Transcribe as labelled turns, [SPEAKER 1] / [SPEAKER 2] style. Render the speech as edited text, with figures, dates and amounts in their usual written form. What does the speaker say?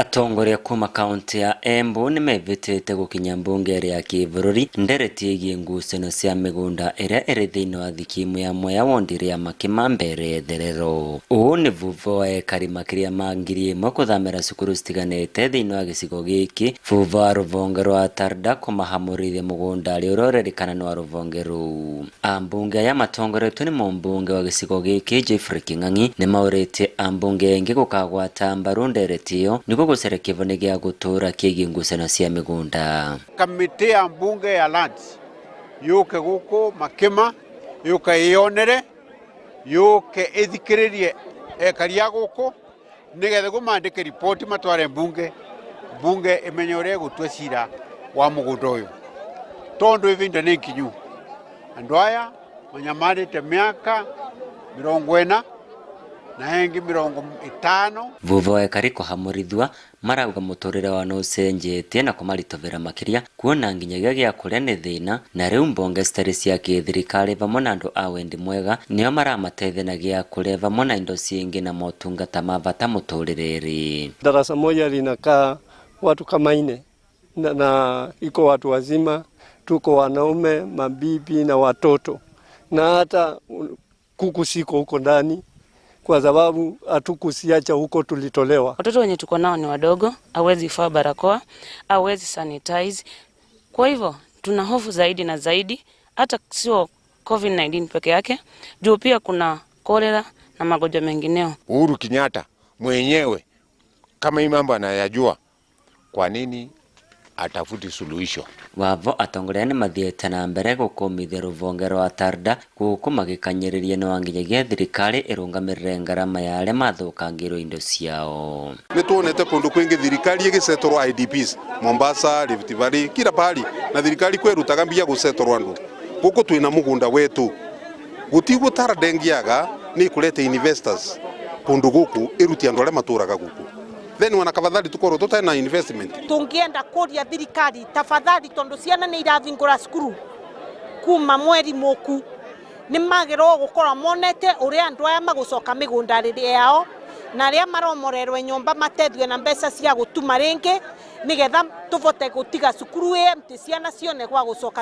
[SPEAKER 1] Atongoria kuma kaunti ya Embu nĩmevĩtĩte gũkinya mbunge ĩrĩa ya kĩbũrũri ndereti ĩgiĩ ngucanio cia mĩgũnda ĩrĩa ĩrĩ thĩinĩ wa thikimu ya Mwea wondi ria Makima mbere therero. Ũũ nĩ vuva wa ekari makĩria ma 1,000 kũthamĩra cukuru citiganĩte thĩinĩ wa gĩcigo gĩkĩ vuva wa rũvonge rwa Tarda kũmahamũrithia mũgũnda ũrĩa ũrerĩkana nĩ wa rũvonge rũu. Ambunge aya matongoretio nĩ mũmbunge wa gĩcigo gĩkĩ Geoffrey King'ang'i nĩmaũrĩtie ambunge engĩ gũkagwata mbaru ndereti ĩyo nĩguo gũcaria kĩvone gĩa gũtũũra kĩgiĩ ngucanio cia mĩgũnda.
[SPEAKER 2] Kamĩtĩ ya mbunge ya lands yũke gũkũ Makima, yũke ĩyonere, yũke ĩthikĩrĩrie ekari a gũkũ nĩgetha guo mandĩke riboti matware mbunge, mbunge ĩmenye ũrĩa ĩgũtua cira wa mũgũnda ũyũ, tondũ ivinda nĩ nkinyu. Andũ aya manyamarĩte mĩaka 40 na ĩngĩ 50.
[SPEAKER 1] Vuva wa ekari kũhamũrithua marauga mũtũrĩre wao nĩ ũcenjetie na kũmaritũvĩra makĩria kuona nginyagia gĩa kũrĩa nĩ thĩna na rĩu mbonge citarĩ cia kĩthirikari vamwe na andũ a wendi mwega nĩo maramateithia na gĩa kũrĩa vamwe na indo ciingĩ na motungata ma vata mũtũrĩre-rĩ.
[SPEAKER 3] Darasa moja linakaa watu kama ine na iko watu wazima, tuko wanaume, mabibi na watoto, na hata kuku siko huko ndani kwa sababu hatukusiacha huko tulitolewa.
[SPEAKER 4] Watoto wenye tuko nao ni wadogo, hawezi vaa barakoa, hawezi sanitize. Kwa hivyo tuna hofu zaidi na zaidi, hata sio COVID-19 peke yake, juu pia kuna kolera na magonjwa mengineo.
[SPEAKER 5] Uhuru Kenyatta mwenyewe kama hii mambo anayajua, kwa nini atafuti suluhisho?
[SPEAKER 1] Wavo atongoria nĩmathiĩte na mbere gũkũmithia rũvonge rwa Tarda gũkũ magĩkanyĩrĩria no nginyagia thirikari ĩrũngamĩrĩre ngarama ya arĩa mathũkangĩirwo indo ciao.
[SPEAKER 6] Nĩ tuonete kũndũ kwingĩ thirikari ĩgĩcetorwo IDPs Mombasa, Rift Valley, kila pahali, na thirikari kwerutaga mbia gũcetorwo andũ. Gũkũ twĩna mũgũnda wetu, gũtigwo Tarda ĩngĩaga nĩ ĩkũrete investors kũndũ gũkũ ĩrutie andũ arĩa matũraga gũkũ, then wana kafadhali tukorwo tutarĩ na investment.
[SPEAKER 7] Tungienda kuria thirikari tafadhali, tondu ciana nĩ iravingũra cukuru kuma mweri mũku, nĩ magĩrĩirwo gũkorwo monete ũrĩa andũ aya magũcoka mĩgũnda yao na arĩa maromorerwo nyũmba matethio na mbeca cia gũtuma rĩngĩ, nĩgetha tũvote gũtiga cukuru ĩ empty, ciana cione gwa gũcoka.